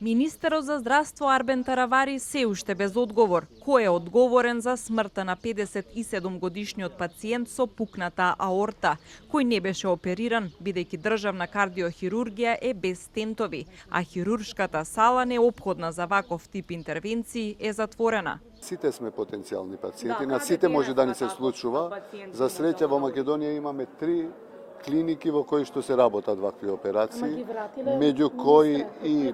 Министерот за здравство Арбен Таравари се уште без одговор. Кој е одговорен за смртта на 57-годишниот пациент со пукната аорта, кој не беше опериран, бидејќи државна кардиохирургија е без стентови, а хируршката сала неопходна за ваков тип интервенции е затворена. Сите сме потенцијални пациенти, на сите може да ни се случува. За среќа во Македонија имаме 3 клиники во кои што се работат вакви операции, меѓу кои и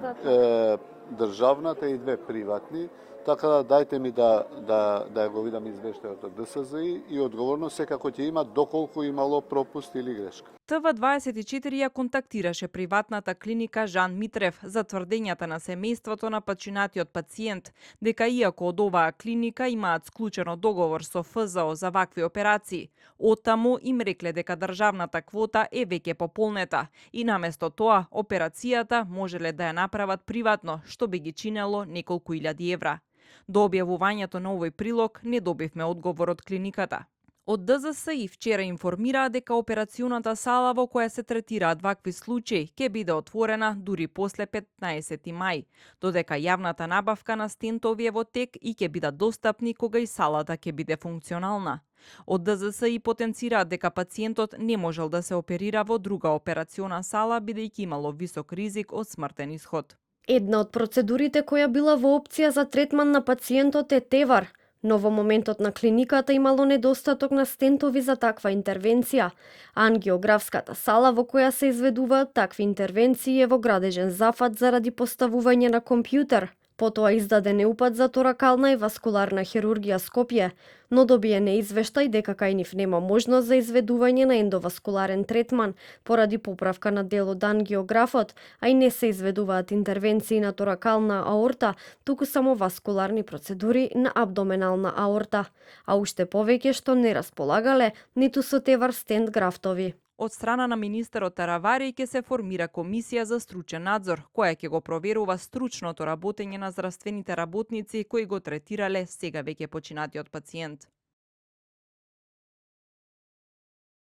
државната и 2 приватни, така да дајте ми да го видам извештајот од ДСЗИ и одговорност секако ќе има доколку имало пропуст или грешка. ТВ24 ја контактираше приватната клиника Жан Митрев за тврдењата на семејството на починатиот пациент, дека иако од оваа клиника имаат склучено договор со ФЗО за вакви операции, оттаму им рекле дека државната квота е веќе пополнета и наместо тоа операцијата можеле да ја направат приватно, што би ги чинело неколку илјади евра. До објавувањето на овој прилог не добивме одговор од клиниката. Од ДЗСИ вчера информираа дека операционата сала во која се третираат вакви случаи ќе биде отворена дури после 15 мај, додека јавната набавка на стентови е во тек и ќе бидат достапни кога и салата ќе биде функционална. Од ДЗСИ потенцираат дека пациентот не можел да се оперира во друга операциона сала бидејќи имало висок ризик од смртен исход. Една од процедурите која била во опција за третман на пациентот е ТЕВАР, но во моментот на клиниката имало недостаток на стентови за таква интервенција. Ангиографската сала во која се изведуваат такви интервенции е во градежен зафат заради поставување на компјутер. Потоа издаде неупат за торакална и васкуларна хирургија Скопје, но добиене извештај дека кај нив нема можност за изведување на ендоваскуларен третман поради поправка на дел од ангиографот, а и не се изведуваат интервенции на торакална аорта, туку само васкуларни процедури на абдоменална аорта, а уште повеќе што не располагале ниту со ТЕВАР стент графтови. Од страна на министерот Таравари ќе се формира комисија за стручен надзор, која ќе го проверува стручното работење на здравствените работници кои го третирале сега веќе починатиот пациент.